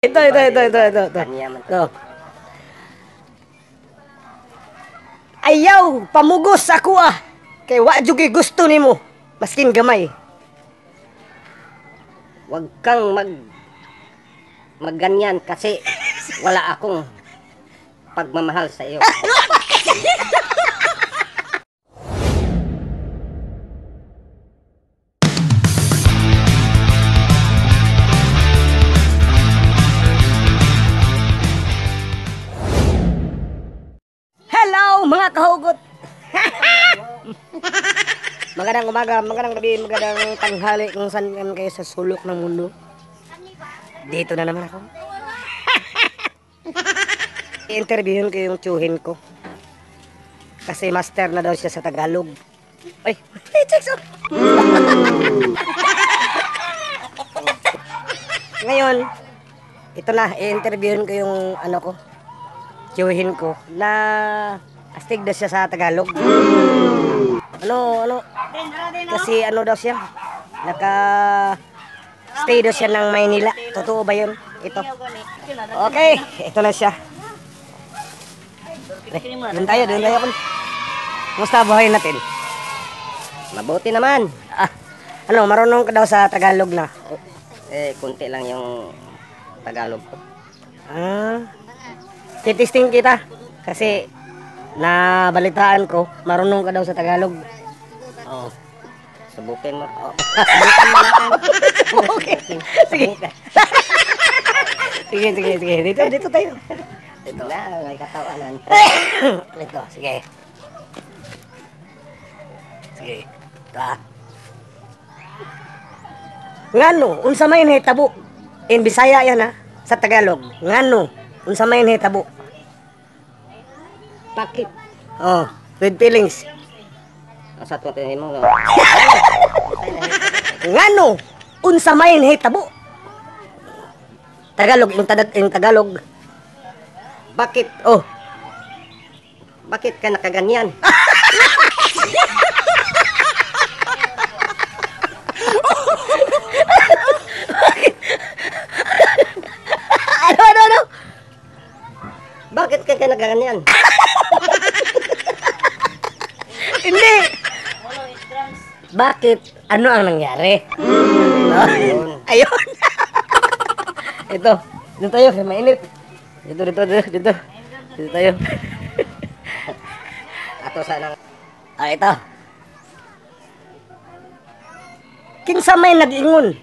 Ito, ito, ito, ito, ito, ito. Kanya man. Ito. Ayaw, pamugos ako ah. Kay wa jugi gusto nimo. Maskin gamay. Huwag kang magganyan kasi wala akong pagmamahal sa iyo. Hello mga kahugot. Magandang umaga, magandang gabi, magandang tanghali kung saan man kayo sa sulok ng mundo. Dito na naman ako. I-interviewin ko yung tiyuhin ko. Kasi master na daw siya sa Tagalog. Ay, hey, checks up. Ngayon, ito na, i-interviewin ko yung ano ko, tiyuhin ko, na astig daw siya sa Tagalog. Ano, ano, kasi ano daw siya, naka stay daw siya ng Maynila. Totoo ba yun? Ito. Okay, ito na siya. Eh, doon tayo, doon tayo. Kumusta buhay natin? Mabuti naman. Ah, ano, marunong ka daw sa Tagalog na? Eh, kunti lang yung Tagalog ko. Ah, titesting kita. Kasi nabalitaan ko, marunong ka daw sa Tagalog. Oo. Subukin mo. Okay. Sige. Sige, sige, sige. Dito, dito tayo. Ito na, may katawanan. Dito, sige. Sige. Ito ah. Ngano, unsa may nahitabo? In Bisaya yan ha, sa Tagalog. Ngano, unsa may nahitabo? Bakit? Oh, with feelings. Ang sa tuwa mo. Ngano, unsa may nahitabo? Tagalog, yung Tagalog. Bakit? Oh, Bakit ka nakaganyan? Ano, ano, ano? Bakit ka nakaganyan? Hindi. Bakit? Ano ang nangyari? Ayun. Ayun. Ito. Dito tayo. Kaya mainit. Dito, dito, dito, dito. Dito tayo. Ato sana. Ah, ito. Kinsa may nag-ingon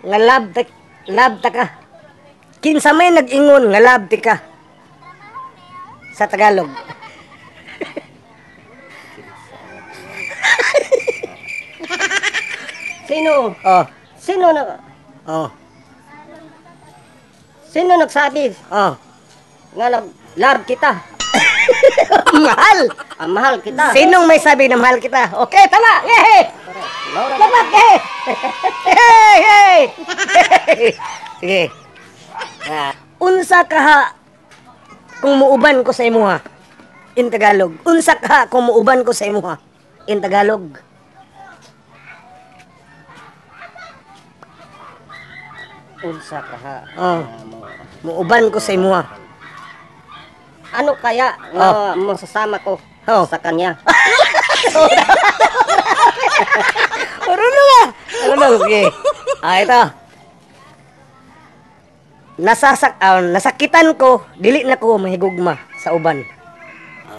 nga love ta, love ta ka. Kinsa may nag-ingon nga love ti ka. Sa Tagalog. Sino? Oh. Sino na? Oh. Sino nagsabi Oh. nga love kita? Mahal. Ah, mahal kita. Sinong may sabi na mahal kita? Okay, tama. Yay! Laura. Dapat, hey! Hey, hey! Sige. Ah, unsa kaha kung muuban ko sa imuha? In Tagalog. Unsa kaha kung muuban ko sa imuha? In Tagalog. Unsa kaha? Oh. Muuban ko sa imuha. Ano kaya nga masasama ko Oh. sa kanya? Marunong ah! Marunong, sige. Ah, ito. Nasakitan ko, dili na ko mahigugma sa uban.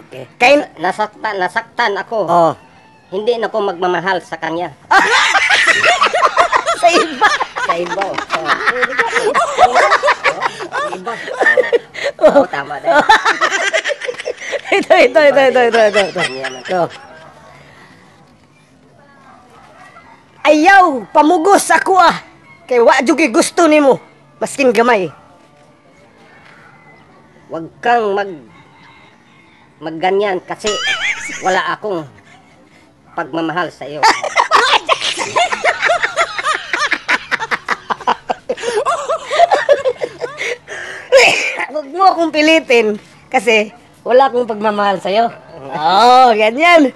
Okay. Kay, Nasaktan ako. Oh. Hindi na ko magmamahal sa kanya. Sa iba. Sa iba. Oh. Sa iba. Oh, tama din. Ito, ito, ito, ito, ito, ito, ito. Ito. Ayaw, pamugos ako ah. Kay wa jugi gusto nimo. Maskin gamay. Huwag kang magganyan kasi wala akong pagmamahal sa iyo. Huwag mo akong pilitin kasi wala akong pagmamahal sa'yo. Oo, oh, ganyan.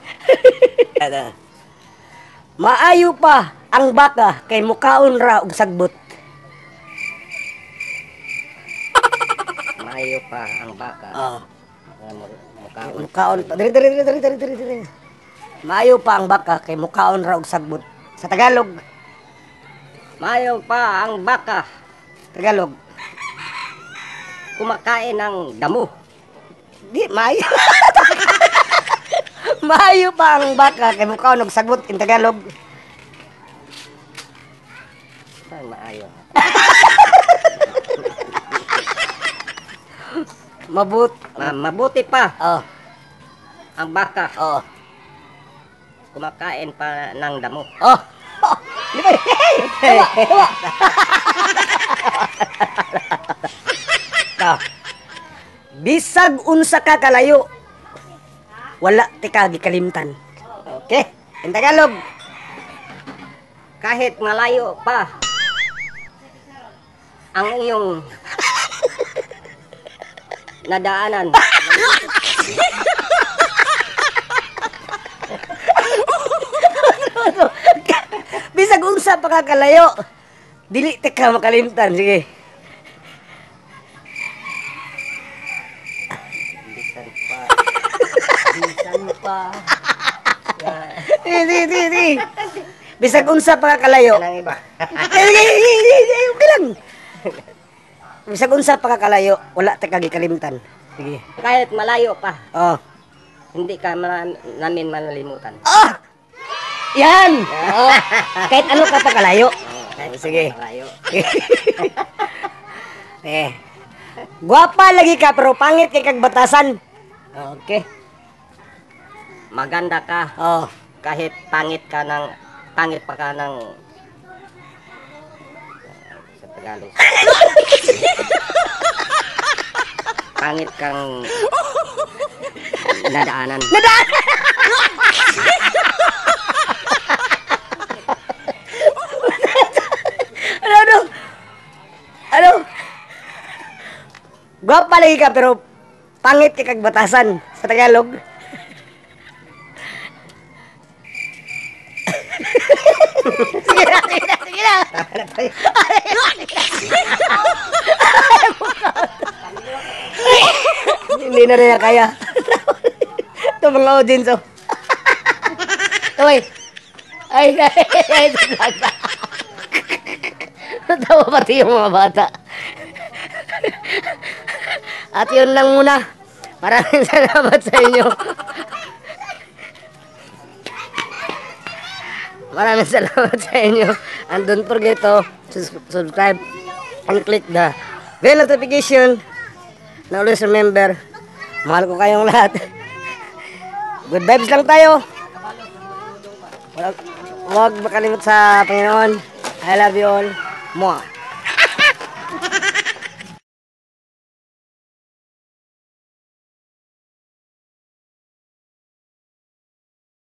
Maayo pa ang baka kay mukaon ra og sagbot. Maayo pa ang baka. Oh. Mukaon. Mukaon pa. Diri, diri, diri, diri, diri, diri, diri. Maayo pa ang baka kay mukaon ra og sagbot. Sa Tagalog. Maayo pa ang baka. Tagalog. Kumakain ng damo. Di, maayo. Maayo pa ang baka kay mukaon og sagbot in Tagalog. Saan maayo? Mabuti pa Oh, ang baka. Oh. Kumakain pa ng damo. Oh. Oh. Di ba? Hey! Tawa, tawa. Ah. Bisag unsa ka kalayo, wala tika gikalimtan. Okay? In Tagalog. Kahit malayo pa ang iyong nadaanan. Bisag unsa pa ka kalayo, dili tika makalimtan. Sige. Bisan pa. Bisan pa. Sige, sige, sige, sige. Bisag unsa pa ka kalayo. Anong iba? Sige, sige, sige, sige, okay lang. Bisag unsa pa ka kalayo, wala tika gikalimtan. Sige. Kahit malayo pa, Oh. hindi ka namin malalimutan. Ah! Yan! Oh. Kahit ano ka pa kalayo. Kahit Sige. malayo. Eh. Gwapa lagi ka pero pangit kay kag batasan. Okay. Maganda ka Oh. kahit pangit pa ka ng sa Tagalog. Pangit kang nadaanan. Ano, ano? Ano? Gwapa lagi ka pero pangit kay kag batasan sa Tagalog. Sige na, sige na, sige na. Hindi na rin kaya. Ito mga audience, oh. Uy. Ay, ay, ay, ay, natawa pati yung mga bata. At yun lang muna. Maraming salamat sa inyo. Maraming salamat sa inyo. And don't forget to subscribe and click the bell notification. Na always remember, mahal ko kayong lahat. Good vibes lang tayo. Wag makalimot sa Panginoon. I love you all. Mwah.